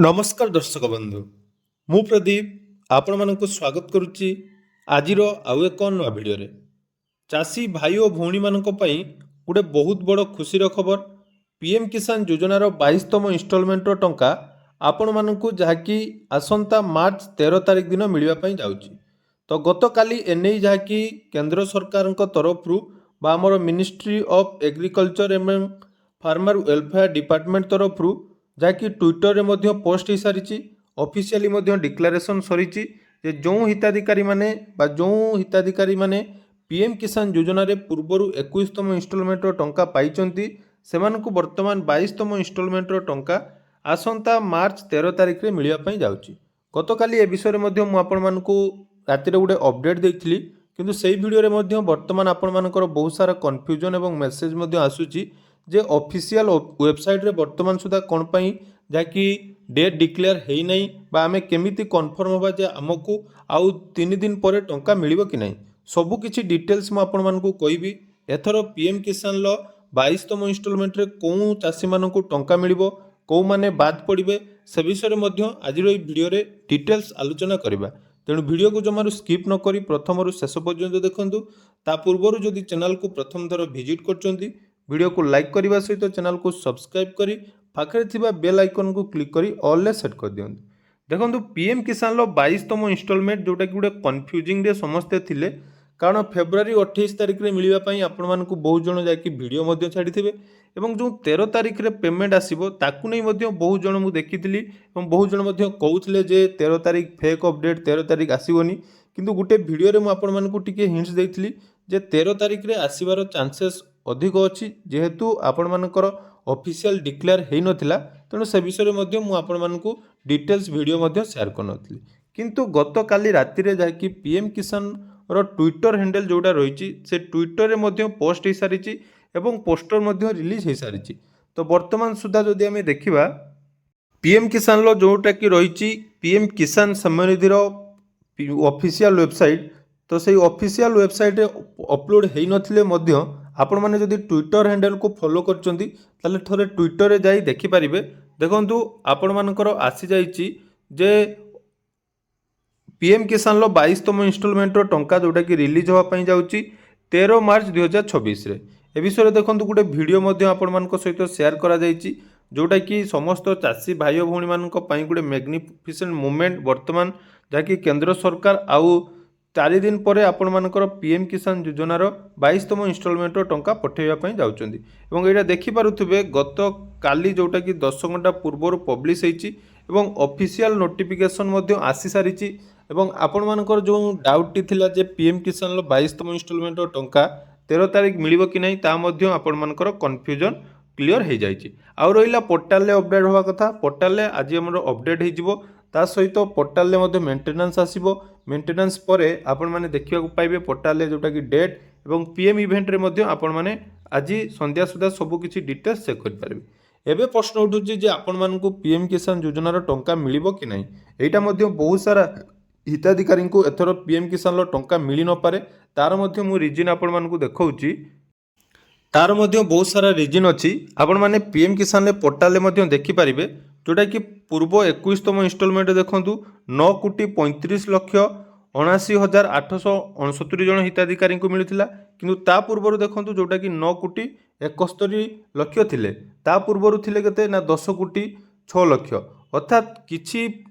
ନମସ୍କାର ଦର୍ଶକ ବନ୍ଧୁ, ମୁଁ ପ୍ରଦୀପ ଆପଣମାନଙ୍କୁ ସ୍ୱାଗତ କରୁଛି ଆଜିର ଆଉ ଏକ ନୂଆ ଭିଡ଼ିଓରେ। ଚାଷୀ ଭାଇ ଓ ଭଉଣୀମାନଙ୍କ ପାଇଁ ଗୋଟେ ବହୁତ ବଡ଼ ଖୁସିର ଖବର। ପିଏମ୍ କିଷାନ ଯୋଜନାର 22ତମ ଇନଷ୍ଟଲମେଣ୍ଟର ଟଙ୍କା ଆପଣମାନଙ୍କୁ ଯାହାକି ଆସନ୍ତା ମାର୍ଚ୍ଚ 13 ତାରିଖ ଦିନ ମିଳିବା ପାଇଁ ଯାଉଛି। ତ ଗତକାଲି ଏନେଇ ଯାହାକି କେନ୍ଦ୍ର ସରକାରଙ୍କ ତରଫରୁ ବା ଆମର ମିନିଷ୍ଟ୍ରି ଅଫ୍ ଏଗ୍ରିକଲଚର ଏବଂ ଫାର୍ମର ୱେଲଫେୟାର ଡିପାର୍ଟମେଣ୍ଟ ତରଫରୁ ଯାହାକି ଟ୍ୱିଟରରେ ମଧ୍ୟ ପୋଷ୍ଟ ହେଇସାରିଛି, ଅଫିସିଆଲି ମଧ୍ୟ ଡିକ୍ଲାରେସନ୍ ସରିଛି ଯେ ଯେଉଁ ହିତାଧିକାରୀମାନେ ବା ଯେଉଁ ହିତାଧିକାରୀମାନେ ପିଏମ୍ କିଷାନ ଯୋଜନାରେ ପୂର୍ବରୁ 21ତମ ଇନଷ୍ଟଲମେଣ୍ଟର ଟଙ୍କା ପାଇଛନ୍ତି, ସେମାନଙ୍କୁ ବର୍ତ୍ତମାନ 22ତମ ଇନଷ୍ଟଲମେଣ୍ଟର ଟଙ୍କା ଆସନ୍ତା ମାର୍ଚ୍ଚ 13 ତାରିଖରେ ମିଳିବା ପାଇଁ ଯାଉଛି। ଗତକାଲି ଏ ବିଷୟରେ ମଧ୍ୟ ମୁଁ ଆପଣମାନଙ୍କୁ ରାତିରେ ଗୋଟେ ଅପଡ଼େଟ୍ ଦେଇଥିଲି। କିନ୍ତୁ ସେଇ ଭିଡ଼ିଓରେ ମଧ୍ୟ ବର୍ତ୍ତମାନ ଆପଣମାନଙ୍କର ବହୁତ ସାରା କନଫ୍ୟୁଜନ୍ ଏବଂ ମେସେଜ୍ ମଧ୍ୟ ଆସୁଛି ଯେ ଅଫିସିଆଲ ୱେବସାଇଟ୍ରେ ବର୍ତ୍ତମାନ ସୁଦ୍ଧା କ'ଣ ପାଇଁ ଯାହାକି ଡେଟ୍ ଡିକ୍ଲେୟାର ହେଇନାହିଁ ବା ଆମେ କେମିତି କନଫର୍ମ ହେବା ଯେ ଆମକୁ ଆଉ 3 ଦିନ ପରେ ଟଙ୍କା ମିଳିବ କି ନାହିଁ। ସବୁକିଛି ଡିଟେଲ୍ସ ମୁଁ ଆପଣମାନଙ୍କୁ କହିବି। ଏଥର ପିଏମ୍ କିଷାନର 22ତମ ଇନଷ୍ଟଲମେଣ୍ଟରେ କେଉଁ ଚାଷୀମାନଙ୍କୁ ଟଙ୍କା ମିଳିବ, କେଉଁମାନେ ବାଦ୍ ପଡ଼ିବେ, ସେ ବିଷୟରେ ମଧ୍ୟ ଆଜିର ଏହି ଭିଡ଼ିଓରେ ଡିଟେଲ୍ସ ଆଲୋଚନା କରିବା। ତେଣୁ ଭିଡ଼ିଓକୁ ଜମାରୁ ସ୍କିପ୍ ନ କରି ପ୍ରଥମରୁ ଶେଷ ପର୍ଯ୍ୟନ୍ତ ଦେଖନ୍ତୁ। ତା ପୂର୍ବରୁ ଯଦି ଚ୍ୟାନେଲକୁ ପ୍ରଥମ ଥର ଭିଜିଟ୍ କରୁଛନ୍ତି, ଭିଡ଼ିଓକୁ ଲାଇକ୍ କରିବା ସହିତ ଚ୍ୟାନେଲକୁ ସବସ୍କ୍ରାଇବ୍ କରି ପାଖରେ ଥିବା ବେଲ୍ ଆଇକନ୍କୁ କ୍ଲିକ୍ କରି ଅଲ୍ରେ ସେଟ୍ କରିଦିଅନ୍ତୁ। ଦେଖନ୍ତୁ, ପିଏମ୍ କିଷାନର 22ତମ ଇନଷ୍ଟଲମେଣ୍ଟ ଯେଉଁଟାକି ଗୋଟେ କନଫ୍ୟୁଜିଂରେ ସମସ୍ତେ ଥିଲେ, କାରଣ ଫେବୃଆରୀ 28 ତାରିଖରେ ମିଳିବା ପାଇଁ ଆପଣମାନଙ୍କୁ ବହୁତ ଜଣ ଯାଇକି ଭିଡ଼ିଓ ମଧ୍ୟ ଛାଡ଼ିଥିବେ ଏବଂ ଯେଉଁ 13 ତାରିଖରେ ପେମେଣ୍ଟ ଆସିବ, ତାକୁ ନେଇ ମଧ୍ୟ ବହୁତ ଜଣ ମୁଁ ଦେଖିଥିଲି ଏବଂ ବହୁତ ଜଣ ମଧ୍ୟ କହୁଥିଲେ ଯେ 13 ତାରିଖ ଫେକ୍ ଅପଡ଼େଟ୍, 13 ତାରିଖ ଆସିବନି। କିନ୍ତୁ ଗୋଟେ ଭିଡ଼ିଓରେ ମୁଁ ଆପଣମାନଙ୍କୁ ଟିକେ ହିଣ୍ଟସ୍ ଦେଇଥିଲି ଯେ 13 ତାରିଖରେ ଆସିବାର ଚାନ୍ସେସ୍ ଅଧିକ ଅଛି, ଯେହେତୁ ଆପଣମାନଙ୍କର ଅଫିସିଆଲ ଡିକ୍ଲେୟାର ହେଇନଥିଲା। ତେଣୁ ସେ ବିଷୟରେ ମଧ୍ୟ ମୁଁ ଆପଣମାନଙ୍କୁ ଡିଟେଲ୍ସ ଭିଡ଼ିଓ ମଧ୍ୟ ସେୟାର କରିନଥିଲି। କିନ୍ତୁ ଗତକାଲି ରାତିରେ ଯାହାକି ପିଏମ୍ କିଷାନର ଟ୍ୱିଟର ହ୍ୟାଣ୍ଡେଲ୍ ଯେଉଁଟା ରହିଛି, ସେ ଟ୍ୱିଟରରେ ମଧ୍ୟ ପୋଷ୍ଟ ହେଇସାରିଛି ଏବଂ ପୋଷ୍ଟର ମଧ୍ୟ ରିଲିଜ୍ ହେଇସାରିଛି। ତ ବର୍ତ୍ତମାନ ସୁଦ୍ଧା ଯଦି ଆମେ ଦେଖିବା, ପିଏମ୍ କିଷାନର ଯେଉଁଟାକି ରହିଛି ପିଏମ୍ କିଷାନ ସମ୍ମାନନିଧିର ଅଫିସିଆଲ ୱେବସାଇଟ୍, ତ ସେଇ ଅଫିସିଆଲ ୱେବସାଇଟ୍ରେ ଅପଲୋଡ଼ ହେଇନଥିଲେ ମଧ୍ୟ ଆପଣମାନେ ଯଦି ଟ୍ୱିଟର ହ୍ୟାଣ୍ଡେଲକୁ ଫଲୋ କରିଛନ୍ତି, ତାହେଲେ ଥରେ ଟ୍ୱିଟରରେ ଯାଇ ଦେଖିପାରିବେ। ଦେଖନ୍ତୁ, ଆପଣମାନଙ୍କର ଆସିଯାଇଛି ଯେ ପିଏମ୍ କିଷାନର 22ତମ ଇନଷ୍ଟଲମେଣ୍ଟର ଟଙ୍କା ଯେଉଁଟାକି ରିଲିଜ୍ ହେବା ପାଇଁ ଯାଉଛି 13 ମାର୍ଚ୍ଚ 2026ରେ। ଏ ବିଷୟରେ ଦେଖନ୍ତୁ, ଗୋଟେ ଭିଡ଼ିଓ ମଧ୍ୟ ଆପଣମାନଙ୍କ ସହିତ ସେୟାର କରାଯାଇଛି, ଯେଉଁଟାକି ସମସ୍ତ ଚାଷୀ ଭାଇ ଓ ଭଉଣୀମାନଙ୍କ ପାଇଁ ଗୋଟେ ମ୍ୟାଗ୍ନିଫିସେଣ୍ଟ ମୁଭମେଣ୍ଟ। ବର୍ତ୍ତମାନ ଯାହାକି କେନ୍ଦ୍ର ସରକାର ଆଉ 4 ଦିନ ପରେ ଆପଣମାନଙ୍କର ପିଏମ୍ କିଷାନ ଯୋଜନାର 22ତମ ଇନଷ୍ଟଲମେଣ୍ଟର ଟଙ୍କା ପଠାଇବା ପାଇଁ ଯାଉଛନ୍ତି। ଏବଂ ଏଇଟା ଦେଖିପାରୁଥିବେ, ଗତକାଲି ଯେଉଁଟାକି 10 ଘଣ୍ଟା ପୂର୍ବରୁ ପବ୍ଲିଶ ହେଇଛି ଏବଂ ଅଫିସିଆଲ ନୋଟିଫିକେସନ୍ ମଧ୍ୟ ଆସିସାରିଛି। ଏବଂ ଆପଣମାନଙ୍କର ଯେଉଁ ଡାଉଟଟି ଥିଲା ଯେ ପିଏମ୍ କିଷାନର 22ତମ ଇନଷ୍ଟଲମେଣ୍ଟର ଟଙ୍କା 13 ତାରିଖ ମିଳିବ କି ନାହିଁ, ତା ମଧ୍ୟ ଆପଣମାନଙ୍କର କନଫ୍ୟୁଜନ୍ କ୍ଲିଅର ହେଇଯାଇଛି। ଆଉ ରହିଲା ପୋର୍ଟାଲରେ ଅପଡ଼େଟ୍ ହେବା କଥା, ପୋର୍ଟାଲରେ ଆଜି ଆମର ଅପଡ଼େଟ୍ ହେଇଯିବ। ତା ସହିତ ପୋର୍ଟାଲରେ ମଧ୍ୟ ମେଣ୍ଟେନାନ୍ସ ଆସିବ। ମେଣ୍ଟେନାନ୍ସ ପରେ ଆପଣମାନେ ଦେଖିବାକୁ ପାଇବେ ପୋର୍ଟାଲରେ ଯେଉଁଟାକି ଡେଟ୍ ଏବଂ ପିଏମ୍ ଇଭେଣ୍ଟରେ ମଧ୍ୟ ଆପଣମାନେ ଆଜି ସନ୍ଧ୍ୟା ସୁଦ୍ଧା ସବୁ କିଛି ଡିଟେଲ୍ସ ଚେକ୍ କରିପାରିବେ। ଏବେ ପ୍ରଶ୍ନ ଉଠୁଛି ଯେ ଆପଣମାନଙ୍କୁ ପିଏମ୍ କିଷାନ ଯୋଜନାର ଟଙ୍କା ମିଳିବ କି ନାହିଁ। ଏଇଟା ମଧ୍ୟ ବହୁତ ସାରା ହିତାଧିକାରୀଙ୍କୁ ଏଥର ପିଏମ୍ କିଷାନର ଟଙ୍କା ମିଳିନପାରେ। ତାର ମଧ୍ୟ ମୁଁ ରିଜିନ୍ ଆପଣମାନଙ୍କୁ ଦେଖାଉଛି। ତାର ମଧ୍ୟ ବହୁତ ସାରା ରିଜିନ୍ ଅଛି। ଆପଣମାନେ ପିଏମ୍ କିଷାନରେ ପୋର୍ଟାଲରେ ମଧ୍ୟ ଦେଖିପାରିବେ, ଯେଉଁଟାକି ପୂର୍ବ 21ତମ ଇନଷ୍ଟଲମେଣ୍ଟ ଦେଖନ୍ତୁ, 9,35,79,869 ଜଣ ହିତାଧିକାରୀଙ୍କୁ ମିଳିଥିଲା। କିନ୍ତୁ ତା ପୂର୍ବରୁ ଦେଖନ୍ତୁ, ଯେଉଁଟାକି 9 କୋଟି 71 ଲକ୍ଷ ଥିଲେ। ତା ପୂର୍ବରୁ ଥିଲେ କେତେ ନା 10 କୋଟି 6 ଲକ୍ଷ। ଅର୍ଥାତ୍ କିଛି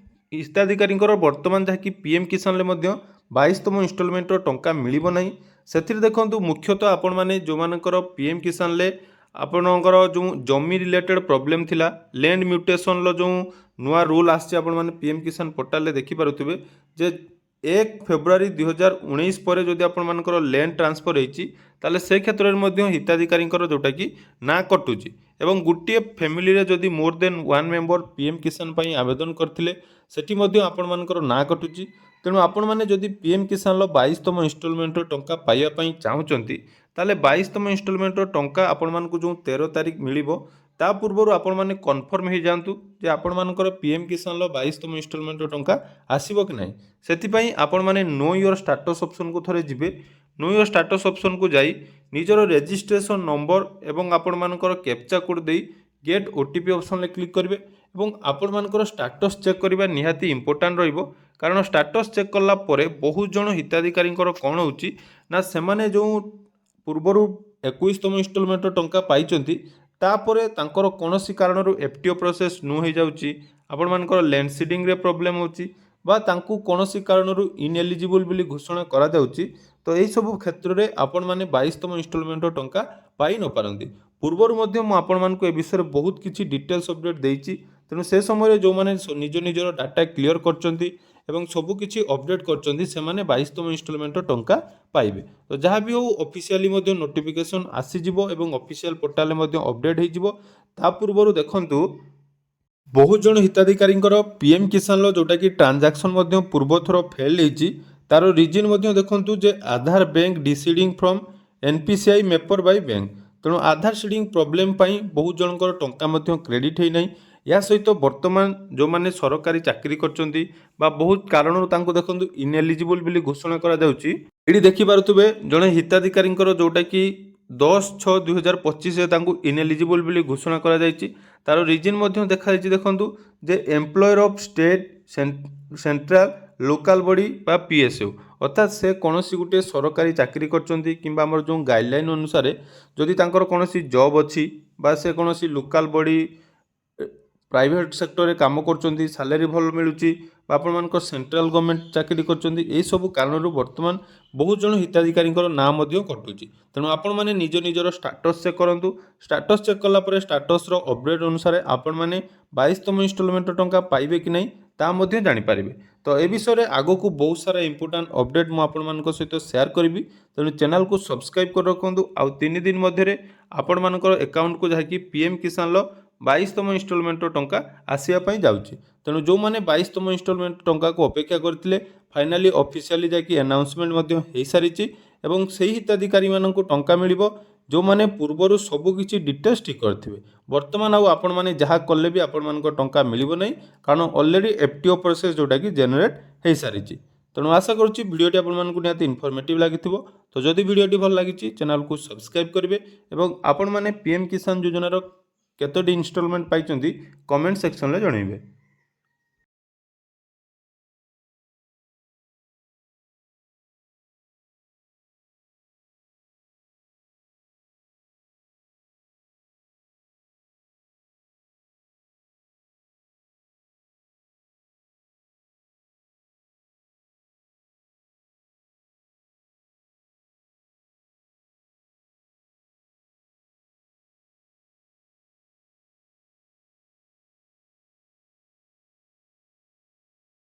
ହିତାଧିକାରୀଙ୍କର ବର୍ତ୍ତମାନ ଯାହାକି ପିଏମ୍ କିଷାନରେ ମଧ୍ୟ 22ତମ ଇନଷ୍ଟଲମେଣ୍ଟର ଟଙ୍କା ମିଳିବ ନାହିଁ। ସେଥିରେ ଦେଖନ୍ତୁ, ମୁଖ୍ୟତଃ ଆପଣମାନେ ଯେଉଁମାନଙ୍କର ପିଏମ୍ କିଷାନରେ ଆପଣଙ୍କର ଯେଉଁ ଜମି ରିଲେଟେଡ଼ ପ୍ରୋବ୍ଲେମ୍ ଥିଲା, ଲ୍ୟାଣ୍ଡ ମ୍ୟୁଟେସନର ଯେଉଁ ନୂଆ ରୁଲ୍ ଆସିଛି, ଆପଣମାନେ ପିଏମ୍ କିଷାନ ପୋର୍ଟାଲରେ ଦେଖିପାରୁଥିବେ ଯେ 1 ଫେବୃଆରୀ 2019 ପରେ ଯଦି ଆପଣମାନଙ୍କର ଲ୍ୟାଣ୍ଡ ଟ୍ରାନ୍ସଫର୍ ହେଇଛି, ତାହେଲେ ସେ କ୍ଷେତ୍ରରେ ମଧ୍ୟ ହିତାଧିକାରୀଙ୍କର ଯେଉଁଟାକି ନାଁ କଟୁଛି। ଏବଂ ଗୋଟିଏ ଫ୍ୟାମିଲିରେ ଯଦି ମୋର୍ ଦେନ୍ ୱାନ୍ ମେମ୍ବର ପିଏମ୍ କିଷାନ ପାଇଁ ଆବେଦନ କରିଥିଲେ, ସେଠି ମଧ୍ୟ ଆପଣମାନଙ୍କର ନାଁ କଟୁଛି। ତେଣୁ ଆପଣମାନେ ଯଦି ପିଏମ୍ କିଷାନର 22ତମ ଇନଷ୍ଟଲମେଣ୍ଟର ଟଙ୍କା ପାଇବା ପାଇଁ ଚାହୁଁଛନ୍ତି, ତାହେଲେ 22ତମ ଇନଷ୍ଟଲମେଣ୍ଟର ଟଙ୍କା ଆପଣମାନଙ୍କୁ ଯେଉଁ 13 ତାରିଖ ମିଳିବ, ତା ପୂର୍ବରୁ ଆପଣମାନେ କନଫର୍ମ ହେଇଯାଆନ୍ତୁ ଯେ ଆପଣମାନଙ୍କର ପିଏମ୍ କିଷାନର 22ତମ ଇନଷ୍ଟଲମେଣ୍ଟର ଟଙ୍କା ଆସିବ କି ନାହିଁ। ସେଥିପାଇଁ ଆପଣମାନେ ନୋ your status ଅପସନ୍କୁ ଥରେ ଯିବେ। ନୋ your status ଅପସନ୍କୁ ଯାଇ ନିଜର ରେଜିଷ୍ଟ୍ରେସନ୍ ନମ୍ବର ଏବଂ ଆପଣମାନଙ୍କର କ୍ୟାପଚା କୋଡ଼୍ ଦେଇ ଗେଟ୍ ଓଟିପି ଅପସନ୍ରେ କ୍ଲିକ୍ କରିବେ ଏବଂ ଆପଣମାନଙ୍କର ଷ୍ଟାଟସ୍ ଚେକ୍ କରିବା ନିହାତି ଇମ୍ପୋର୍ଟାଣ୍ଟ ରହିବ। କାରଣ ଷ୍ଟାଟସ୍ ଚେକ୍ କଲା ପରେ ବହୁତ ଜଣ ହିତାଧିକାରୀଙ୍କର କ'ଣ ହେଉଛି ନା, ସେମାନେ ଯେଉଁ ପୂର୍ବରୁ 21ତମ ଇନଷ୍ଟଲମେଣ୍ଟର ଟଙ୍କା ପାଇଛନ୍ତି, ତାପରେ ତାଙ୍କର କୌଣସି କାରଣରୁ ଏଫ୍ ଟି ଓ ପ୍ରୋସେସ୍ ସ୍ଲୋ ହେଇଯାଉଛି, ଆପଣମାନଙ୍କର ଲ୍ୟାଣ୍ଡ ସିଡ଼ିଂରେ ପ୍ରୋବ୍ଲେମ୍ ହେଉଛି ବା ତାଙ୍କୁ କୌଣସି କାରଣରୁ ଇନ୍ଏଲିଜିବୁଲ୍ ବୋଲି ଘୋଷଣା କରାଯାଉଛି। ତ ଏହିସବୁ କ୍ଷେତ୍ରରେ ଆପଣମାନେ 22ତମ ଇନଷ୍ଟଲମେଣ୍ଟର ଟଙ୍କା ପାଇନପାରନ୍ତି। ପୂର୍ବରୁ ମଧ୍ୟ ମୁଁ ଆପଣମାନଙ୍କୁ ଏ ବିଷୟରେ ବହୁତ କିଛି ଡିଟେଲ୍ସ ଅପଡ଼େଟ୍ ଦେଇଛି। ତେଣୁ ସେ ସମୟରେ ଯେଉଁମାନେ ନିଜ ନିଜର ଡାଟା କ୍ଲିଅର୍ କରିଛନ୍ତି ଏବଂ ସବୁକିଛି ଅପଡ଼େଟ୍ କରିଛନ୍ତି, ସେମାନେ 22ତମ ଇନଷ୍ଟଲମେଣ୍ଟର ଟଙ୍କା ପାଇବେ। ତ ଯାହା ବି ହେଉ, ଅଫିସିଆଲି ମଧ୍ୟ ନୋଟିଫିକେସନ୍ ଆସିଯିବ ଏବଂ ଅଫିସିଆଲ ପୋର୍ଟାଲରେ ମଧ୍ୟ ଅପଡ଼େଟ୍ ହେଇଯିବ। ତା ପୂର୍ବରୁ ଦେଖନ୍ତୁ, ବହୁତ ଜଣ ହିତାଧିକାରୀଙ୍କର ପି ଏମ୍ କିଷାନର ଯେଉଁଟାକି ଟ୍ରାଞ୍ଜାକ୍ସନ୍ ମଧ୍ୟ ପୂର୍ବଥର ଫେଲ୍ ହେଇଛି। ତାର ରିଜିନ୍ ମଧ୍ୟ ଦେଖନ୍ତୁ ଯେ Aadhaar bank deseeding from NPCI mapper by bank। ତେଣୁ ଆଧାର ସିଡ଼ିଂ ପ୍ରୋବ୍ଲେମ୍ ପାଇଁ ବହୁତ ଜଣଙ୍କର ଟଙ୍କା ମଧ୍ୟ କ୍ରେଡ଼ିଟ୍ ହେଇନାହିଁ। ଏହା ସହିତ ବର୍ତ୍ତମାନ ଯେଉଁମାନେ ସରକାରୀ ଚାକିରି କରିଛନ୍ତି ବା ବହୁତ କାରଣରୁ ତାଙ୍କୁ ଦେଖନ୍ତୁ ଇନ୍ଏଲିଜିବୁଲ୍ ବୋଲି ଘୋଷଣା କରାଯାଉଛି। ଏଠି ଦେଖିପାରୁଥିବେ, ଜଣେ ହିତାଧିକାରୀଙ୍କର ଯେଉଁଟାକି 10/6/2025ରେ ତାଙ୍କୁ ଇନ୍ଏଲିଜିବୁଲ୍ ବୋଲି ଘୋଷଣା କରାଯାଇଛି। ତାର ରିଜିନ୍ ମଧ୍ୟ ଦେଖାଯାଇଛି। ଦେଖନ୍ତୁ ଯେ employer of state, central, local body ବା ପିଏସ୍ୟୁ, ଅର୍ଥାତ୍ ସେ କୌଣସି ଗୋଟିଏ ସରକାରୀ ଚାକିରି କରିଛନ୍ତି କିମ୍ବା ଆମର ଯେଉଁ ଗାଇଡ଼ଲାଇନ୍ ଅନୁସାରେ ଯଦି ତାଙ୍କର କୌଣସି ଜବ୍ ଅଛି ବା ସେ କୌଣସି ଲୋକାଲ୍ ବଡି, ପ୍ରାଇଭେଟ୍ ସେକ୍ଟରରେ କାମ କରୁଛନ୍ତି, ସାଲାରୀ ଭଲ ମିଳୁଛି ବା ଆପଣମାନଙ୍କ ସେଣ୍ଟ୍ରାଲ ଗଭର୍ଣ୍ଣମେଣ୍ଟ ଚାକିରି କରୁଛନ୍ତି, ଏହିସବୁ କାରଣରୁ ବର୍ତ୍ତମାନ ବହୁତ ଜଣ ହିତାଧିକାରୀଙ୍କର ନାଁ ମଧ୍ୟ କଟୁଛି। ତେଣୁ ଆପଣମାନେ ନିଜ ନିଜର ଷ୍ଟାଟସ୍ ଚେକ୍ କରନ୍ତୁ। ଷ୍ଟାଟସ୍ ଚେକ୍ କଲା ପରେ ଷ୍ଟାଟସ୍ର ଅପଡ଼େଟ୍ ଅନୁସାରେ ଆପଣମାନେ 22ତମ ଇନଷ୍ଟଲମେଣ୍ଟର ଟଙ୍କା ପାଇବେ କି ନାହିଁ, ତା ମଧ୍ୟ ଜାଣିପାରିବେ। ତ ଏ ବିଷୟରେ ଆଗକୁ ବହୁତ ସାରା ଇମ୍ପୋର୍ଟାଣ୍ଟ ଅପଡ଼େଟ୍ ମୁଁ ଆପଣମାନଙ୍କ ସହିତ ସେୟାର କରିବି। ତେଣୁ ଚ୍ୟାନେଲକୁ ସବସ୍କ୍ରାଇବ୍ କରି ରଖନ୍ତୁ। ଆଉ 3 ଦିନ ମଧ୍ୟରେ ଆପଣମାନଙ୍କର ଆକାଉଣ୍ଟକୁ ଯାହାକି ପି ଏମ୍ କିଷାନର 22ତମ ଇନଷ୍ଟଲମେଣ୍ଟର ଟଙ୍କା ଆସିବା ପାଇଁ ଯାଉଛି। ତେଣୁ ଯେଉଁମାନେ 22ତମ ଇନଷ୍ଟଲମେଣ୍ଟ ଟଙ୍କାକୁ ଅପେକ୍ଷା କରିଥିଲେ, ଫାଇନାଲି ଅଫିସିଆଲି ଯାଇକି ଆନାଉନ୍ସମେଣ୍ଟ ମଧ୍ୟ ହେଇସାରିଛି ଏବଂ ସେହି ହିତାଧିକାରୀମାନଙ୍କୁ ଟଙ୍କା ମିଳିବ ଯେଉଁମାନେ ପୂର୍ବରୁ ସବୁକିଛି ଡିଟେଲ୍ସ ଠିକ୍ କରିଥିବେ। ବର୍ତ୍ତମାନ ଆଉ ଆପଣମାନେ ଯାହା କଲେ ବି ଆପଣମାନଙ୍କ ଟଙ୍କା ମିଳିବ ନାହିଁ, କାରଣ ଅଲରେଡ଼ି ଏଫ୍ ଟି ଓ ପ୍ରୋସେସ୍ ଯେଉଁଟାକି ଜେନେରେଟ୍ ହେଇସାରିଛି। ତେଣୁ ଆଶା କରୁଛି ଭିଡ଼ିଓଟି ଆପଣମାନଙ୍କୁ ନିହାତି ଇନଫର୍ମେଟିଭ୍ ଲାଗିଥିବ। ତ ଯଦି ଭିଡ଼ିଓଟି ଭଲ ଲାଗିଛି, ଚ୍ୟାନେଲକୁ ସବସ୍କ୍ରାଇବ୍ କରିବେ ଏବଂ ଆପଣମାନେ ପି ଏମ୍ କିଷାନ ଯୋଜନାର କେତୋଟି ଇନଷ୍ଟଲମେଣ୍ଟ ପାଇଛନ୍ତି, କମେଣ୍ଟ ସେକ୍ସନରେ ଜଣାଇବେ।